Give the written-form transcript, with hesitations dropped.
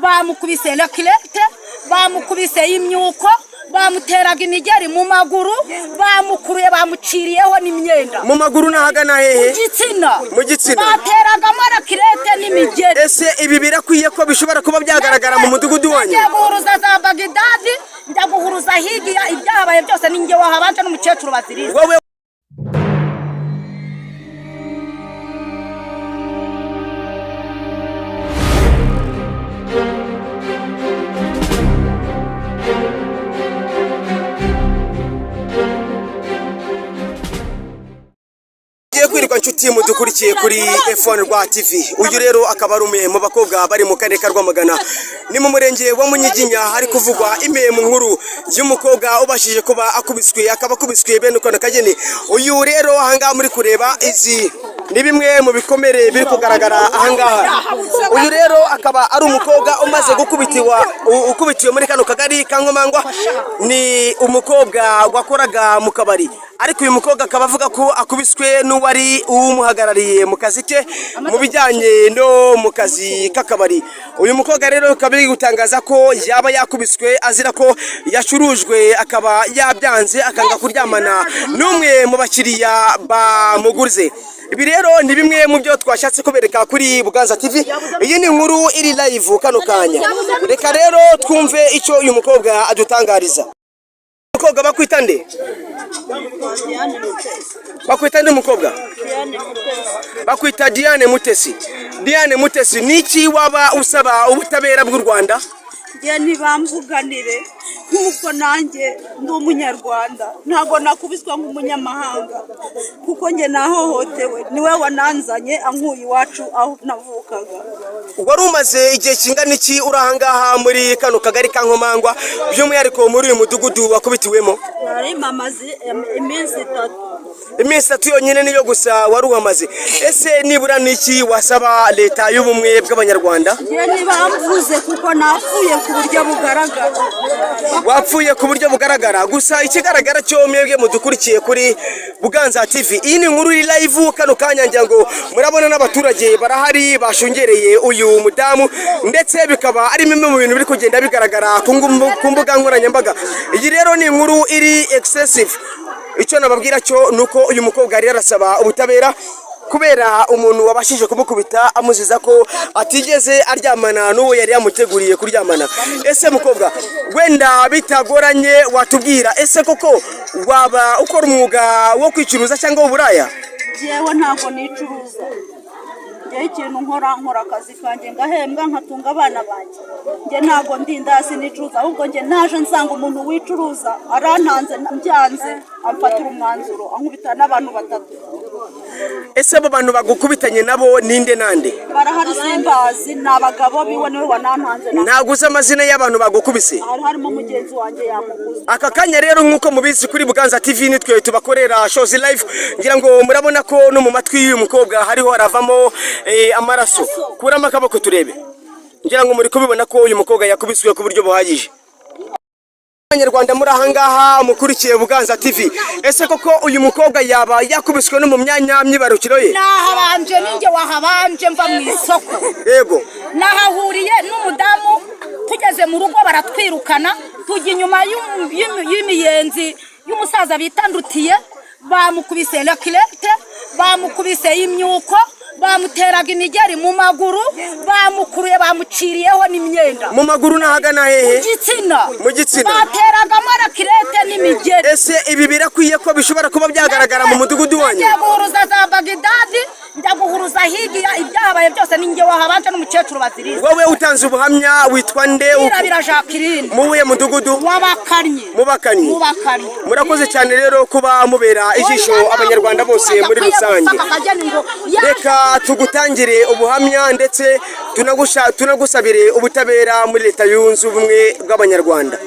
Bamukubise rakirete, bamukubise imyuko, bamuteraga imigeri mu maguru, bamukuruye, bamuciriyeho n'imyenda. Mu maguru n'ahagana hehe? Gitsina. Mu gitsina. Bateragamo rakirete n'imigeri. Ese ibi birakwiye ko bishobora kuba byagaragara mu mudugudu wanyu? Ngiye guhuruza za Bagidadi, njya guhuruza higiya, ibyahabaye byose ni njye wahabanje n'umukecuru baziriza. Wowe Tugiye kwirirwa nshuti mudukurikiye kuri F1 rwa TV. Uyu rero akaba ari umwe mu bakobwa bari mu karere ka Rwamagana, ni mu murenge wa Munyiginya. Hari kuvugwa imwe mu nkuru y'umukobwa ubashije kuba akubiswe, akaba akubiswe bene uko kageni. Uyu rero ahangaha muri kureba, izi ni bimwe mu bikomere biri kugaragara ahangaha. Uyu rero akaba ari umukobwa umaze gukubitiwa, ukubitiwe muri kano kagari ka Nkomangwa. Ni umukobwa wakoraga mu kabari, ariko uyu mukobwa akaba avuga ko akubiswe n'uwari umuhagarariye mu kazi ke, mu bijyanye no mu kazi k'akabari. Uyu mukobwa rero bikaba biri gutangaza ko yaba yakubiswe azira ko yacurujwe, akaba yabyanze, akanga kuryamana n'umwe mu bakiriya bamuguze. Ibi rero ni bimwe mu byo twashatse kubereka kuri Buganza TV. Iyi ni inkuru iri live kano kanya. Reka rero twumve icyo uyu mukobwa adutangariza. Umukobwa bakwita nde? Bakwita nde mukobwa? Bakwita Diane Mutesi. Diane Mutesi, niki waba usaba ubutabera bw'u Rwanda? Njye ntibamvuganire nk'uko nanjye ndi Umunyarwanda, ntabwo nakubiswa nk'umunyamahanga, kuko njye nahohotewe. Niwe wananzanye ankuye iwacu aho navukaga. Wari umaze igihe kingana iki uri ahangaha muri kano kagari ka Nkomangwa, by'umwihariko muri uyu mudugudu wakubitiwemo? Nari mamaze iminsi 3. Iminsi 3 yonyine niyo gusa wari uhamaze. Ese nibura niki wasaba Leta y'Ubumwe bw'Abanyarwanda? Njye ntibamvuze kuko napfuye ku buryo bugaragara. Wapfuye ku buryo bugaragara. Gusa ikigaragara cyo, mwebwe mudukurikiye kuri Buganza TV, iyi ni inkuru iri live kano kanya. Ngira ngo murabona n'abaturage barahari bashungereye uyu mudamu, ndetse bikaba ari bimwe mu bintu biri kugenda bigaragara ku mbuga nkoranyambaga. Iyi rero ni inkuru iri excessive. Icyo nababwira cyo ni uko uyu mukobwa yari arasaba ubutabera kubera umuntu wabashije kumukubita, amuziza ko atigeze aryamana n'uwo yari yamuteguriye kuryamana. Ese mukobwa, wenda bitagoranye watubwira, ese koko waba ukora umwuga wo kwicuruza cyangwa w'uburaya? Njyewe ntabwo nicuruza. Njyewe ikintu nkora, nkora akazi kanjye ngahembwa, nkatunga abana banjye. Njye ntabwo ndi indasi nicuruza, ahubwo njye naje nsanga umuntu wicuruza arantanze, mbyanze amfatira umwanzuro ankubita n'abantu batatu. Ese abo bantu bagukubitanye nabo ninde nande? Barahari, simbazi, ni abagabo biwe, niwe wanantanze. Ntabwo uzi amazina y'abantu bagukubise? Hari harimo mugenzi wanjye yamuguze. Aka kanya rero, nk'uko mubizi, kuri Buganza TV nitwe tubakorera shows live. Ngira ngo murabona ko no mu matwi y'uyu mukobwa hariho haravamo amaraso. Kuramo akaboko turebe. Ngira ngo muri kubibona ko uyu mukobwa yakubiswe ku buryo buhagije. Abanyarwanda muri ahangaha mukurikiye Buganza TV, ese koko uyu mukobwa yaba yakubiswe no mu myanya myibarukiro ye? Nahabanje, ninjye wahabanje mva mu isoko. Nahahuriye n'umudamu, tugeze mu rugo baratwirukana, tujya inyuma y'imiyenzi y'umusaza bita Ndutiye. Bamukubise rakirete, bamukubise imyuko, bamuteraga imigeri mu maguru, bamukuruye, bamuciriyeho n'imyenda. Mu maguru n'ahagana hehe? Gitsina. Mu gitsina. Bateragamo rakirete n'imigeri. Ese ibi birakwiye ko bishobora kuba byagaragara mu mudugudu wanyu? Ngiye guhuruza za Bagidadi, njya guhuruza higiya, ibyahabaye byose ni njye wahabanje n'umukecuru baziriza. Wowe utanze ubuhamya witwa nde? Irabira Jacqueline. Mu buhe mudugudu? W'Abakannyi. Mubakannyi. Mubakannyi. Murakoze cyane rero kuba mubera ijisho Abanyarwanda bose muri rusange. Reka tugutangire ubuhamya, ndetse tunagusabire ubutabera muri Leta Yunze Ubumwe bw'Abanyarwanda.